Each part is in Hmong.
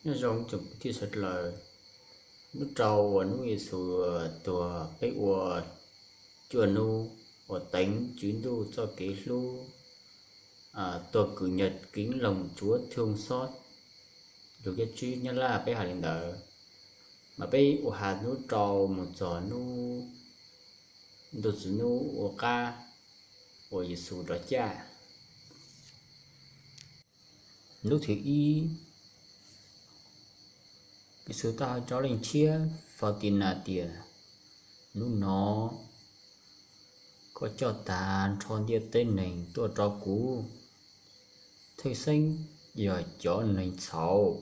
Nyob zoo tsoom kwv tij sawv daws, hnub rau uas hnub Yexus tuag peb ua cuaj hnub uas teev Tswv Ntuj txoj kev hlub, tuag kws nyaj kev loos tsuav thwj xob, lug cov tswb Nyab Laj peb has li ntawd, mas peb ua has hnub rau mus txog hnub ntuj txiv hnub ua qab uas Yexus rov caj. Hnub thib ib, Yexus tau hais rau leej ntshiab Fos Tis Nas tias, hnub no koj coj tag nrho ntiaj teb neeg tuaj rau kuv, thwj xeeb yog cov neeg txhaum.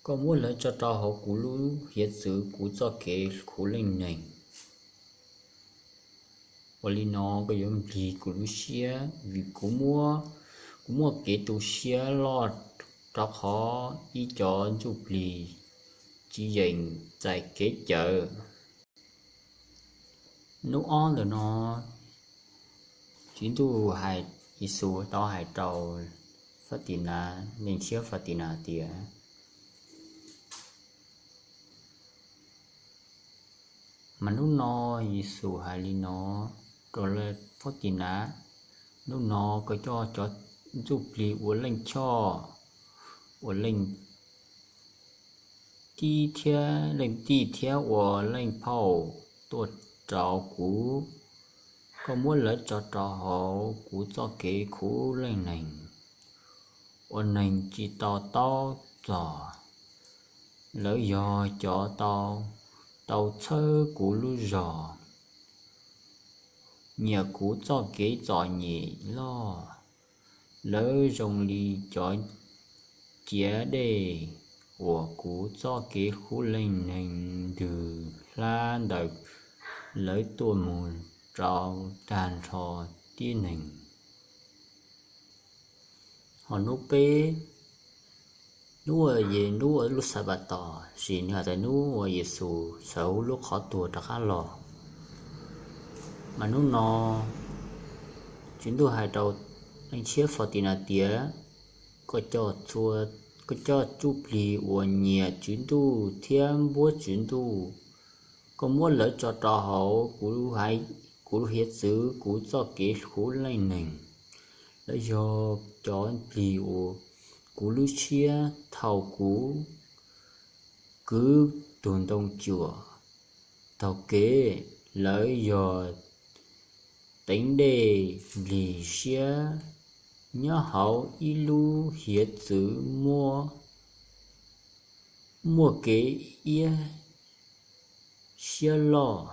Koj muab lawv tso rau hauv kuv lub hiav txwv kuv txoj kev khuv leej neeg. Ua li no koj yuav nplig kuv lub siab, vim kuv muaj, kuv muaj kev tu siab loj rau qhov ib cov ntsuj plig tsis yeem txais kev cawm. Hnub ob ntawm no, Tswv Ntuj hais, Yexus tau hais rau Fos Tis Nas, leej ntshiab Fos Tis Nas tias, mas hnub no Yexus hais li no rau Fos Tis Nas, hnub no koj coj cov ntsuj plig ua leej choj, ua leej tij thiab, leej tij thiab ua leej phauj tuaj rau kuv. Koj muab lawv tso rau hauv kuv txoj kev khuv leej neeg, uas neeg tsis to taub txog. Lawv yog cov tau, tau txhawb kuv lub zog, nyiam kuv txoj kev txom nyem loj. Lawv zoo li cov ciav dej uas kuv txoj kev khuv leej neeg ntws hlab ntawm lawv tuaj mus rau tag nrho tib neeg. Hos hnub peb, hnub uas, hnub uas lub Xanpataws, sis nws has tas hnub uas Yexus sawv huv lub qhov tuag rov qab los, mas hnub no Tswv Ntuj hais rau leej ntshiab Fos Tis Nas tias, koj coj, koj coj ntsuj plig uas nyiam Tswv Ntuj thiab npuab Tswv Ntuj, koj muab lawv tso rau hauv kuv, kuv lub hiav txwv kuv txoj kev khuv leej neeg. Lawv yog cov plig uas kuv lub siab thaum kuv kwv tug ntoo cuam taug kev. Lawv yog teev dej nplig siab nyob hauv ib lub hiav txwv muaj, muaj kev iab siab loj.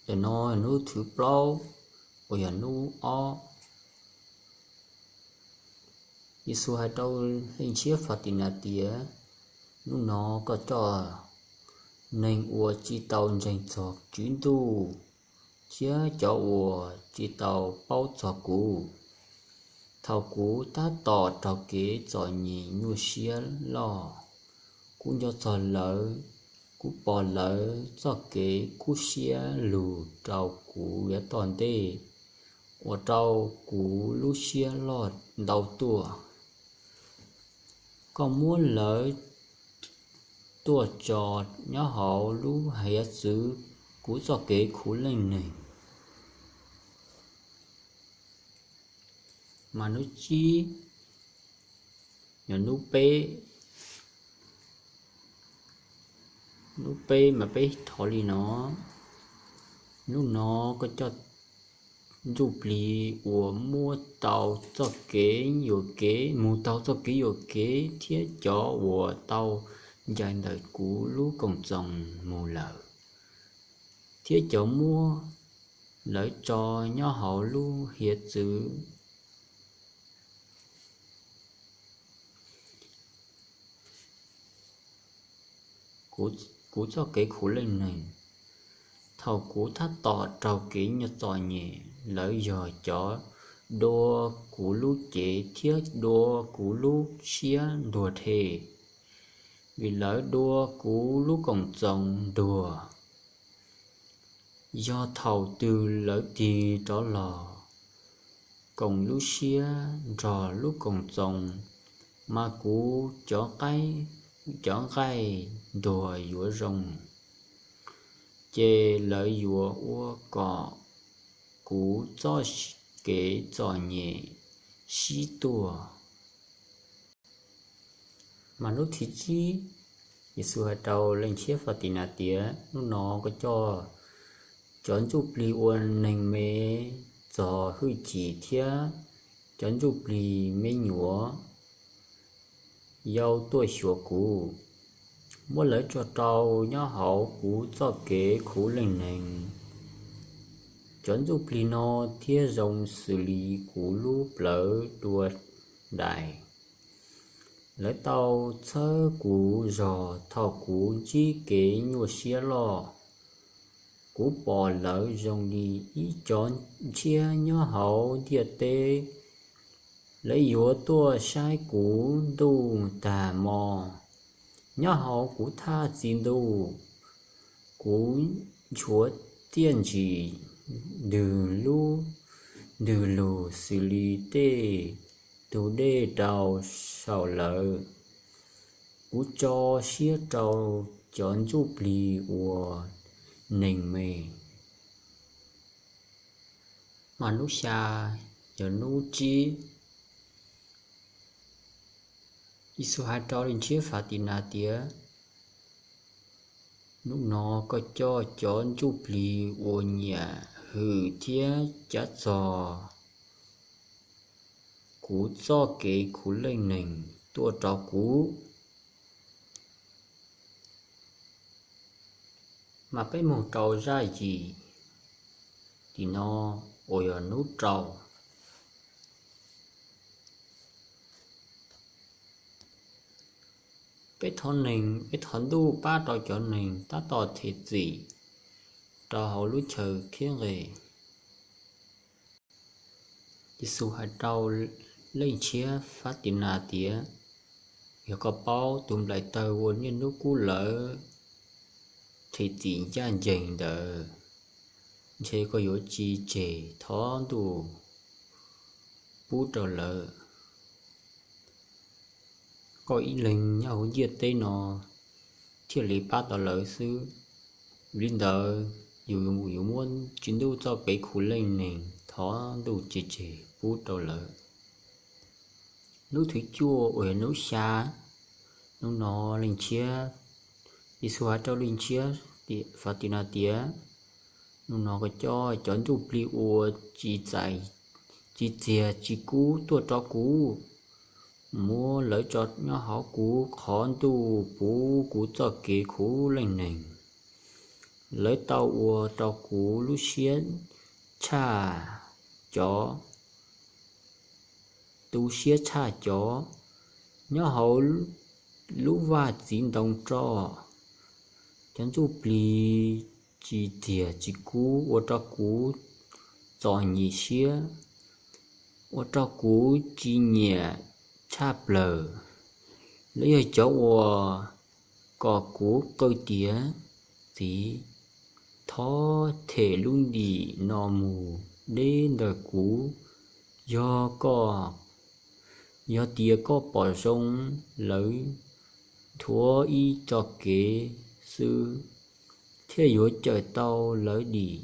Ntawm no hnub thib plaub uas yog hnub ob, Yexus hais rau leej ntshiab Fos Tis Nas tias, hnub no koj coj neeg uas tsis tau ntseeg txog Tswv Ntuj thiab cov uas tsis tau paub txog kuv. Thaum kuv tab tom raug kev txom nyem nyuaj siab loj, kuv nco txog lawv, kuv pom lawv txoj kev kub siab lug rau kuv yav tom ntej, ua rau kuv lub siab loj ntau tuaj. Koj muab lawv tuaj tso nyob hauv lub hiav txwv kuv txoj kev khuv leej neeg. Mas hnub tsib, yog hnub peb, hnub peb mas peb thov li no, hnub no koj coj ntsuj plig uas muaj tau txoj kev yuam kev, mus taug txoj kev yuam kev thiab cov uas tau ncaim ntawm kuv lub koom txoos mus lawm, thiab cov muab lawv tso nyob hauv lub hiav txwv kuv txoj kev khuv leej neeg. Thaum kuv tab tom raug kev nyuaj txom nyem, lawv yog cov dua kuv lub cev thiab dua kuv lub siab ntuag rhe, vim lawv dua kuv lub koom txoos ntuag. Yog thaum twg lawv tig rov los, koom lub siab nrog lub koom txoos, mas kuv cov qaib, cov nqaij ntuag yuav zoo, ces lawv yuav ua kom kuv txoj kev txom nyem sib tuaj. Mas hnub thib tsib, Yexus hais rau Leej Ntshiab Fas Tis Nas tias, hnub no koj coj cov ntsuj plig ua neeg me txog hwj chim thiab cov ntsuj plig me nyuam yau tuaj xyuas kuv, muab lawv tso rau nyob hauv kuv txoj kev khuv leej neeg. Cov ntsuj plig no thiab zoo xws li kuv lub plawv dua dais. Lawv tau txhawb kuv zog thaum kuv ntsib kev nyuaj siab loj. Kuv pom lawv zoo li ib cov ntshiab nyob hauv ntiaj teb. Lawv yuav tuaj saib kuv ntuj tag hmo. Nyob hauv kuv thaj txi ntuj, kuv nchuav txiaj ntsim ntws lub, ntws lug xws li tej tug dej rau saum lawv. Kuv tso siab rau cov ntsuj plig ua neeg me. Mas hnub xya yog hnub tsib, Yexus hais rau Leej Ntshiab Fas Tis Nas tias, hnub no koj coj cov ntsuj plig uas nyiam hwm thiab cav txog kuv txoj kev khuv leej neeg tuaj rau kuv. Mas peb mus rau zaj yim, tim no uas yog hnub rau. Peb thov neeg, peb thov ntuj pab rau cov neeg tab tom them txim rau hauv lub chaw khiab nqis. Yexus hais rau Leej Ntshiab Fas Tis Nas tias, yog koj paub tus nplaim tawg uas niaj hnub kub lawv them txim ncaj ncees ntawd, ntshe koj yuav tsis tseg thov ntuj pub rau lawv. Koj ib leeg nyob hauv ntiaj teb no thiaj li pab tau lawv xwb. Vim li ntawd, yus yuav muab Tswv Ntuj txoj kev khuv leej neeg thov ntuj tseg tseg pub rau lawv. Hnub thib cuaj uas yog hnub xya, hnub no Leej Ntshiab, Yexus hais rau Leej Ntshiab Fas Tis Nas tias, hnub no koj coj cov ntsuj plig uas tsis txais, tsis txiag tsis kub tuaj rau kuv, muab lawv tso nyob hauv kuv qhov ntuj puv kuv txoj kev khuv leej neeg. Lawv tau ua rau kuv lub siab tshaj cov, tu siab tshaj cov nyob hauv lub vaj txiv ntoo roj. Cov ntsuj plig tsis txiag tsis kub ua rau kuv txom nyem siab, ua rau kuv tsis nyiam tshaj plaws. Lawv yog cov uas kom kuv qw tias, txiv, thov them lub ntim no mus deb ntawm kuv. Yog koj, yog tias koj pom zoo, lawv nthuav ib txoj kev xwb, thiaj yuav cawm tau lawv dim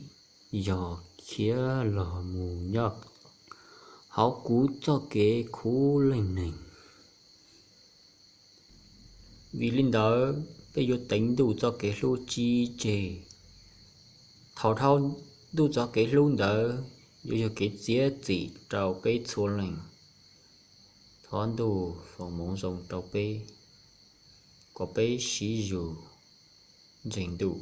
yog khiav los mus nyob hauv kuv txoj kev khuv leej neeg. Vim li ntawd, peb yuav teev ntuj txoj kev hlub tsis tseg. Thaum dhau ntuj txoj kev hlub ntawd, yuav yog kev txiav txim rau peb txhua leej. Thov ntuj foom hmoov zoo rau peb, kom peb siv zug ntseeg ntuj.